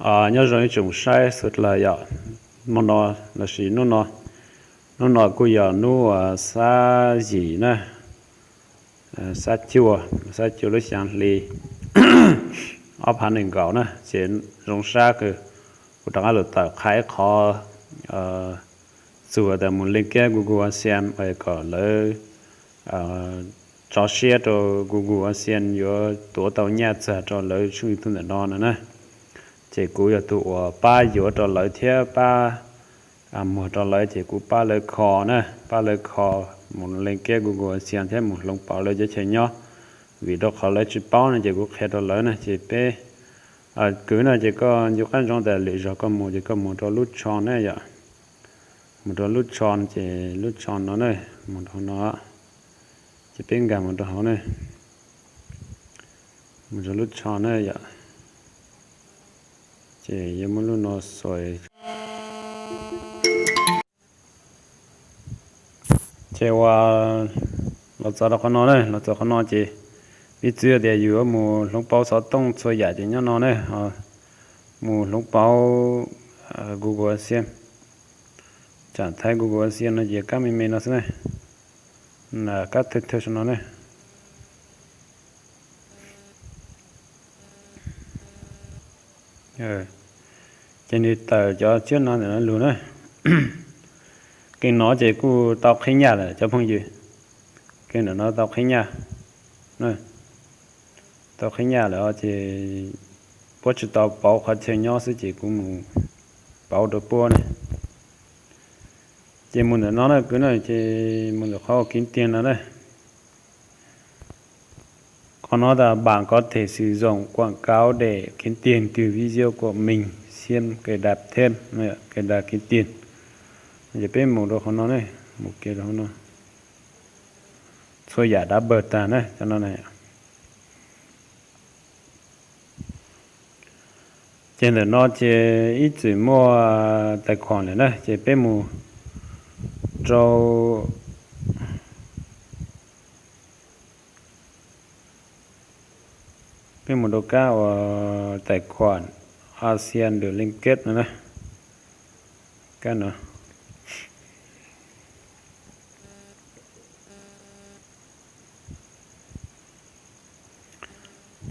Nyob zoo ib tsoom saib sawv dlawg yom, hmo no lossis hnub no, hnub no kuj yog hnub xab yim na, xab cuaj, xab cuaj lub xyaa hli ob phav nees nkaum na, ces zoo sab kawg. Kuv rov qab los tawm qha ib qho txug tas mus link kiab Google AdSense kom lawv tso siab rau Google AdSense yuav tuav tau nyaj txag rau lawv tshooj YouTube ntawm no no na. Ces kuv yog tus uas pab yuav rau lawv thiab pab muag rau lawv, ces kuv pab lawv kho na, pab lawv kho mus link kiab Google AdSense thiab mus hloov pauv lawv cov chaw nyob. Vim rau qhov lawv tsis paub no ces kuv qhia rau lawv na, ces peb kwv no ces koj ncu qab ntsoov tas lwm zaug koj mus ces koj mus rau lub tsho na yom, mus rau lub tsho ces lub tsho no na, mus rau no, ces peb nkag mus rau hauv na, mus rau lub tsho na yom, ces yuav muab lub no xuas. Ces uas los txog rau qhov no na, los txog qhov no ces piv txwv tias yus yuav mus hloov pauv xov tooj txhua yam ces nyob no na, mus hloov pauv Google AdSense. Tsam thaij Google AdSense no ces kab me me no xwb na, kab thawj thawj saum no na. Ces nws tawm cov tshiab no ntawm no lug na. Kev no ces kuj tau qhib nyaj lawm cov phooj ywg, kev ntawm no tau qhib nyaj, tau qhib nyaj lawm ces puab tsis tau pauv qhov chaw nyob xwb ces kuv mus pauv rau puab na. Ces mus ntawm no na kwv na, ces mus ntawm qhov uas kiv tiag no na. Qhov no tas bạn có thể sử dụng quảng cáo để kiếm tiền từ video của mình, xem cài đặt thêm, cài đặt kiếm tiền. Ces peb mus rau qhov no ne, mus kiag rau qhov no. Txhua yam dab pawg tag na cov no na. Ces ntawm no ces ib txwm muaj tais khuam lawm na, ces peb mus rau, peb mus rau kab uas tais khuam AdSense được liên kết no na. Kab no.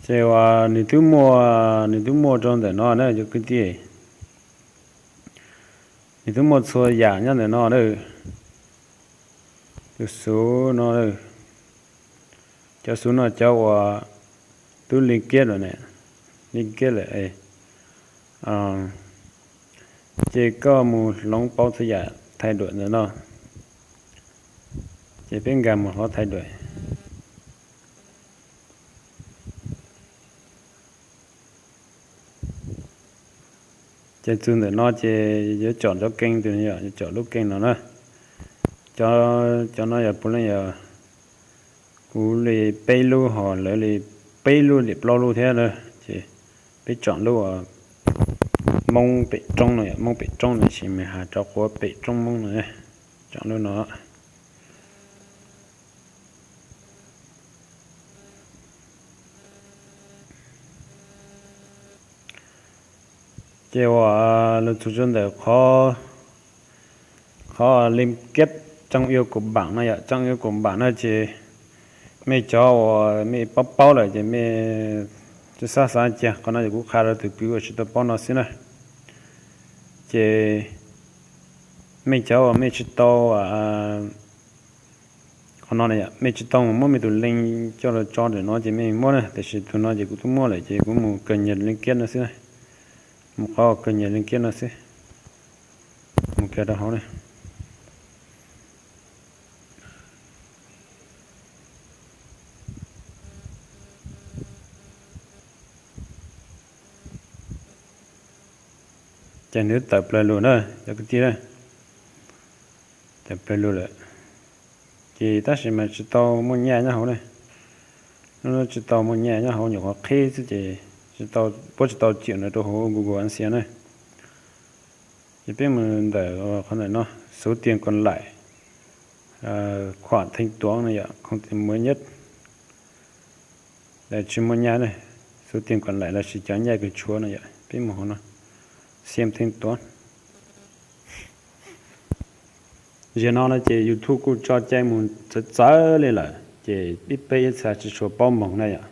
Ces uas nws twb muaj, nws twb muaj rau ntawm no na cov kwv tij, nws twb muaj txhua yam nyob ntawm no na. Tus xuv no, cov xuv no cov uas twb liên kết lawm ne, liên kết lawm. Ces koj mus hloov pauv txhua yam thay đổi ntawm no. Ces peb nkag mus hloov thay đổi. Ces txug ntawm no ces yuav chọn cov kênh tus, yuav chọn lub kênh no na. Cov no yog puav leej yog kuv li peb lub ho lawv li peb lub li plaub lub thiab na. Ces peb chọn lub Hmoob pem roob no, Hmoob pem roob no, sis mas has rau qhuav pem roob Hmoob no, chọn lub no. Ces uas lug txug rau ntawm qhov, qhov liên kết trong yêu của bạn no yom, trong yêu của bạn no ces mej cov uas mej paub paub lawm ces mej tsi xav xav cia, qhov no ces kuv qha rau tus kwv uas tsis tau paub no xwb na. Ces mej cov uas mej tsis tau, qhov no mej tsis tau muab mej tus link coj los tso ntawm no ces mej muab na, tiam sis tus no ces kuv twb muab lawm ces kuv mus kawg nyias link kiab no xwb, mus qhov kawg nyias link kiab no xwb, mus kiag rau hauv na. Ces nws tawm plaws lug na cov kwv tij na, tawm plaws lug lawm. Ces tab sis mas tsis tau muaj nyaj nyob hauv ne, tsis tau muaj nyaj nyob hauv, nyuam qhuav qhib xwb ces puab tsis tau chịu no rau hauv Google AdSense na. Ces peb mus ntawm qhov ntawm no, số tiền còn lại, khoản thanh toán no yom, không thể mới nhất, tsis muaj nyaj ne, số tiền còn lại lossis cov nyaj kws tshuav no yom, peb mus hauv no. Xiam theej tuab. Zaum no no ces YouTube kuj tso cai mus txawv txawv li lawm ces ib peb ib txha tsis tshua paub moog na yom.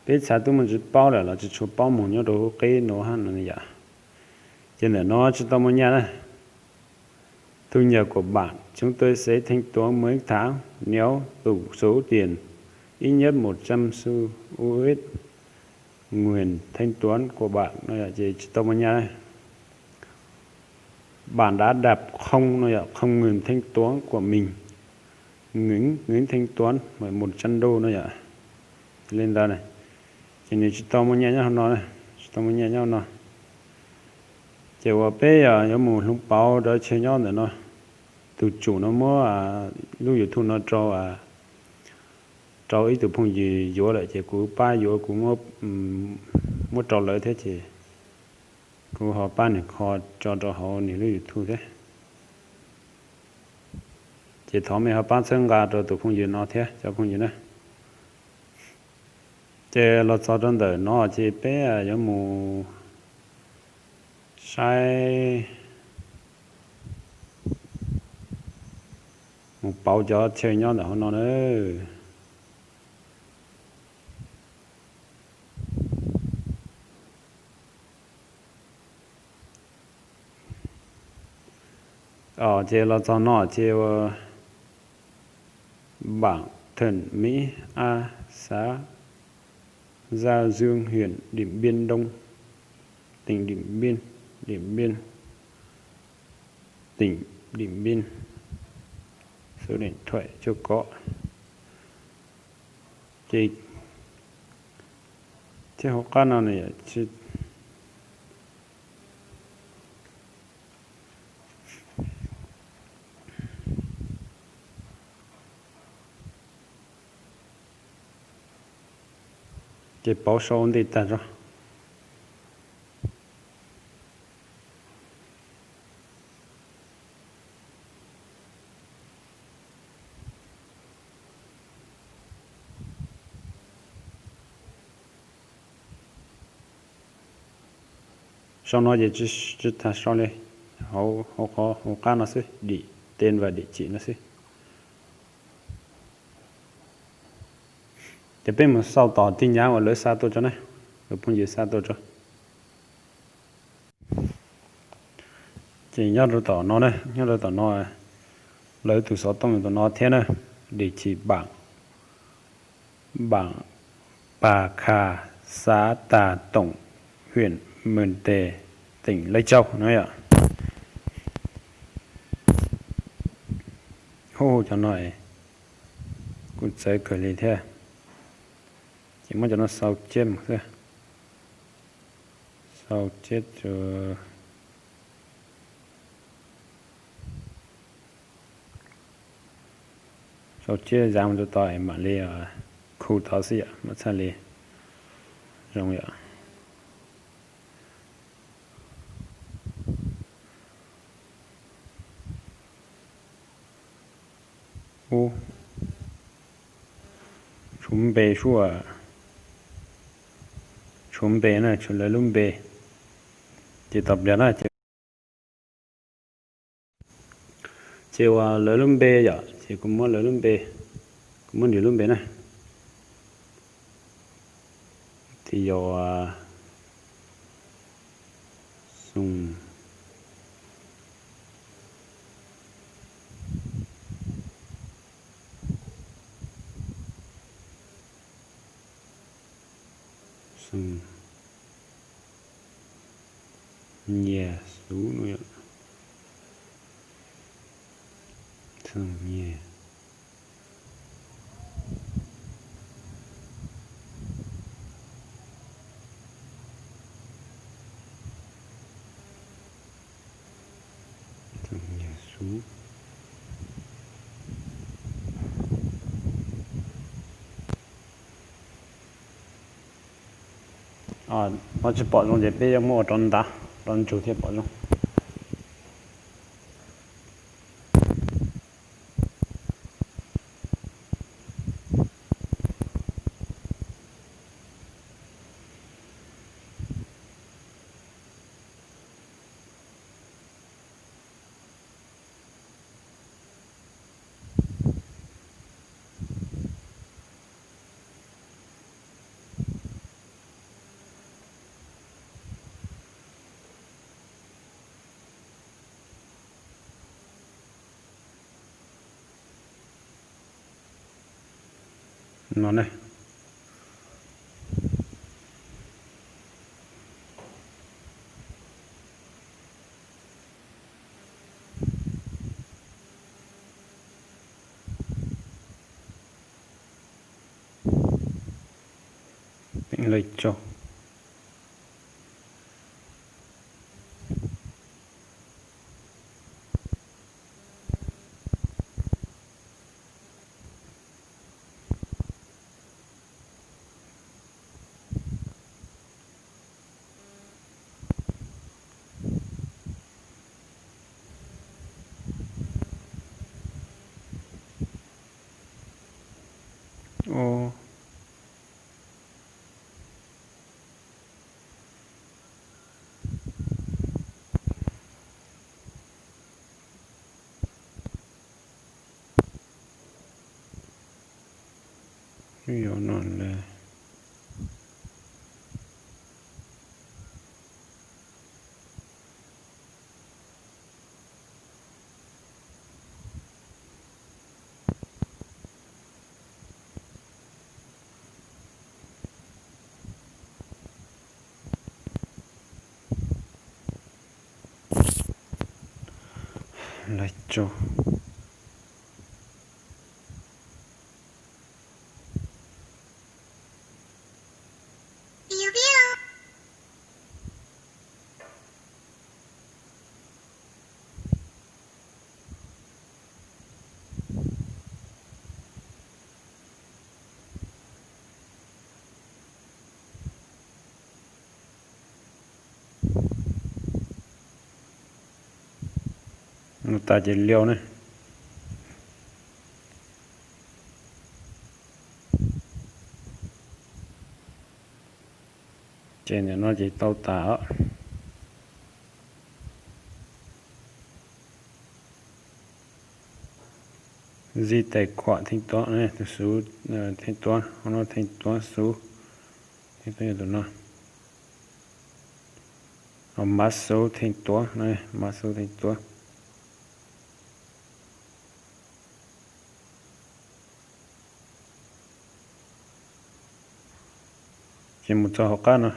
Peb txha tub muaj tsis paub lawm los tsis tshua paub moog nyob rau hauv qeb no hab no yom. Ces ntawm no tsis tau muaj nyaj na. Thu nhập của bạn, chúng tôi sẽ thanh toán mỗi tháng nếu đủ số tiền ít nhất một trăm xu u ét. Nguồn thanh toán của bạn no yom, ces tsis tau muaj nyaj na. Bạn đã nạp không no yom, không ngừng thanh toán của mình. Ngừng, ngừng thanh toán một trăm đô no yom. Li ntawd na. Ces nws tsis tau muaj nyaj nyob hauv no, tsis tau muaj nyaj nyob hauv no. Ces uas peb yog yuav mus hloov pauv rau chaw nyob ntawm no. Tus tsum no muab lub YouTube no rau, rau ib tug phooj ywg yuav lawm ces kuv pab yuav, kuv muab rau lawv thiab ces kuv ho pab nws kho tso rau hauv nws lub YouTube thiab. Ces thov mej ho pab txhawb nqa rau tus phooj ywg no thiab cov phooj ywg na. Ces los txog rau ntawm no ces peb yuav mus saib, mus pauv cov chaw nyob ntawm hauv no na. Ces los txog no ces ua Bản Thuận, Mỹ A, xã Gia Dương, huyện Điện Biên Đông, tỉnh Điện Biên, Điện Biên, tỉnh Điện Biên. Số điện thoại chưa có. Ces thiab hauv qab no nws yom, ces pauv sau ua ntej tag zog. Sau no ces tsis tas sau li, hauv qhov hauv qab no xwb, điểm tên và địa chỉ no xwb. Ces peb mus xauj tom tin nhắn uas lawv xa tuaj tso na, lawv phooj ywg xa tuaj tso. Ces nyob rau tom no na, nyob rau tom no, lawv tus xov tooj tom no thiab na, địa chỉ bản, bản Pà Khà, xã Tà Tổng, huyện Mường Tè, tỉnh Lai Châu no yom. Hu cov no kuj txawv kawg li thiab. Ces muab cov no sau ciaj mus xwb. Sau ciaj, sau ciaj zam mus rau tod mam li khu tod xwb yom, mam txhaj li zoo yom. Ub, tshuav npe sub, tshuav npe na, tshuav lawv lub npe. Ces tom pliag na ces, ces uas lawv lub npe yom, ces kuv muab lawv lub npe, kuv muab nws lub npe na. Ces yog Xoo, Xoo Nyias Xub no yom. Xoo Nyias, Xoo Nyias Xub. Ho tsis pom zoo ces peb yuav muab ua rov ntav rov ntsug thiaj pom zoo. No ne. Teem lawv tsaug. Yuav no le. Lawv tsaug. Mus tas ces liau ne. Ces ntawm no ces tau tas os. Zib tais khuam theej tuab, tus xub theej tuab, qhov no theej tuab xub, theej tuab yog tus no. Mab xub theej tuab, mab xub theej tuab. Ces mus txog hauv qab no.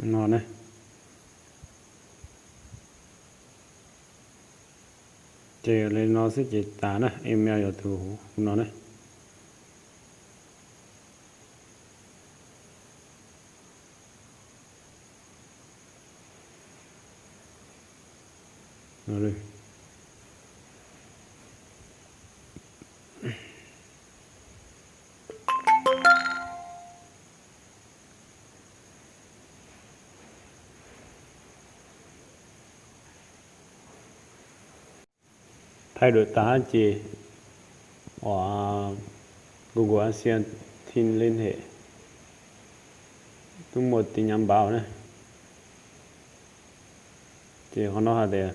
No ne. Ces li no xwb ces tas na, email yog tus no ne. Thaij duam tas ces Google AdSense thij lej hem, twb muaj tin nhắn báo na. Ces qhov no hais tias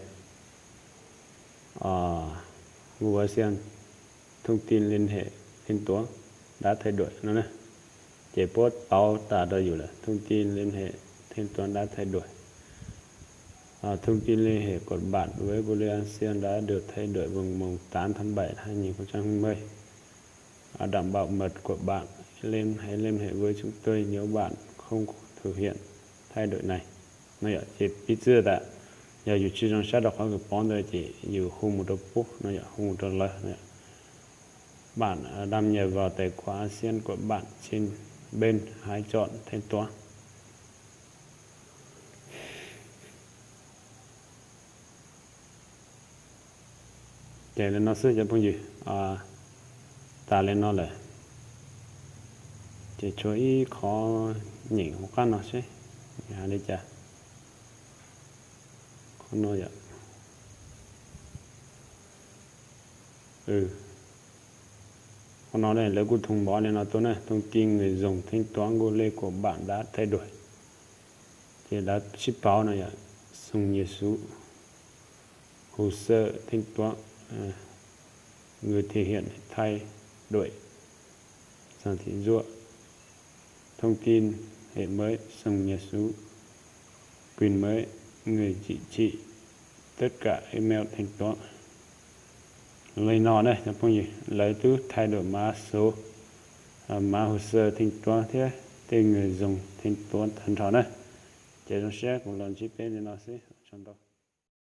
Google AdSense thông tin liên hệ thanh toán đã thay đổi no na. Ces puab tau tas rau yus lawm, thông tin liên hệ thanh toán đã thay đổi. Thông tin liên hệ của bạn với Google AdSense đã được thay đổi vào mùng tám tháng bảy hai nghìn không trăm hai mươi. Đảm bảo mật của bạn, liên, hãy liên hệ với chúng tôi nếu bạn không thực hiện thay đổi này. No yog ces piv txwv tas Yog yus tsis zoo saib rau qhov kws pov ntawd ces yus hu mus rau pub no yom, hu mus rau lawv no yom. Bạn đăng nhập vào tài khoản AdSense của bạn, xin bên hãy chọn thanh toán. Ces li no xwb cov phooj ywg, tas li no lawm. Ces tshuav ib qho nyeem hauv qab no seb hais li cas. Qhov no yom. Qhov no lawv kuj thông báo li no tuaj na, thông tin người dùng thanh toán Google của bạn đã thay đổi. Ces lawv sib pauv no yom, sùng nhật số, hồ sơ thanh toán, người thực hiện thay đổi, sản thị ruộng, thông tin hệ mới, sùng nhật số, quyền mới, người chỉ thị, tất cả email thanh toán. Li no na cov phooj ywg, lawv twb thay đổi mã số, mã hồ sơ thanh toán thiab tên người dùng thanh toán tag nrho na. Ces zoo siab kuv los ntsib peb li no xwb, ua tsaug ntau.